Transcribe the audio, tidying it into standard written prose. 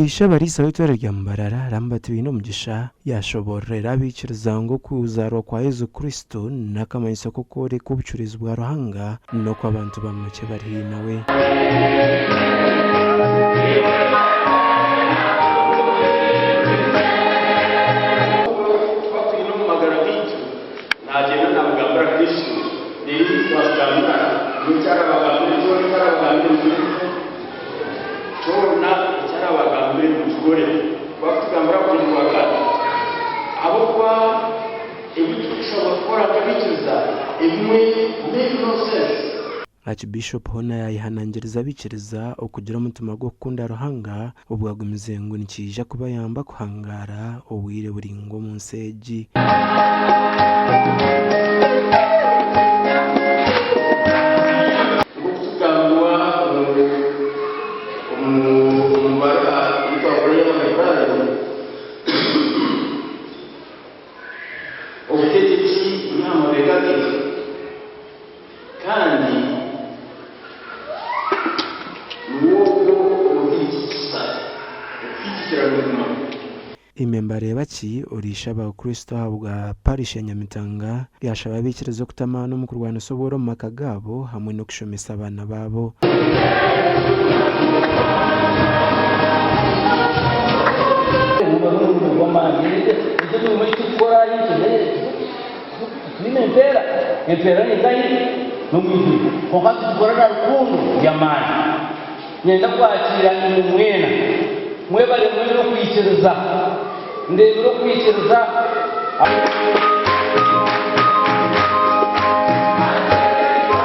Ishe abariisa w'eitware rya Mbarara, Lambert Bainomugisha, yaashoboororera abaikiriza ngu okuzaarwa kwa Yesu Kristo n'akamanyiso k'okworeka obucureezi bwa Ruhanga n'oku abantu bamukye bari haihi nawe. Tuba twine omu magara gaitu Naagyenda naabagambira Kristo, reero itwe twakigambira, n'eki araabagambire kyona eki araabagambire mukore mutyo? Kyona eki araabagambire mukikore. Ku arikutugambira buri Rwakana. Ahabw'okuba ebi turikushabwa kukora nk'abaikiriza ebimwe make no sense. Archbishop hoona yaayehanangiriza abaikiriza okugira omutima gw'okukunda Ruhanga obwo agumize ngu nikiija kubayamba kuhangaara obwire buraingwa omu nsi egi. Nk'oku kigambwa omu baruha ei twakora ey'Abaheburaayo, obutegyeki buri aha mabega ge. Kandi niwe ogwo oruhikikisa okuhikikira ruguma. Imwe mbareeba ki orishaba Kristo ahabwa Parish ya Nyamitanga yashaba abaikiriza okutamaana omu kurwanisa obworo omu maka gaabo hamwe n'okushomesa abaana baabo. Twine empeera. Empeera ni nkahi? N'omu iguru. Kwonka nitukikora na rukundo y'amaani. Niinyenda kwakiira imwe mwena. Mwebare mwena okwikiriza. Ndeebire okwikiriza.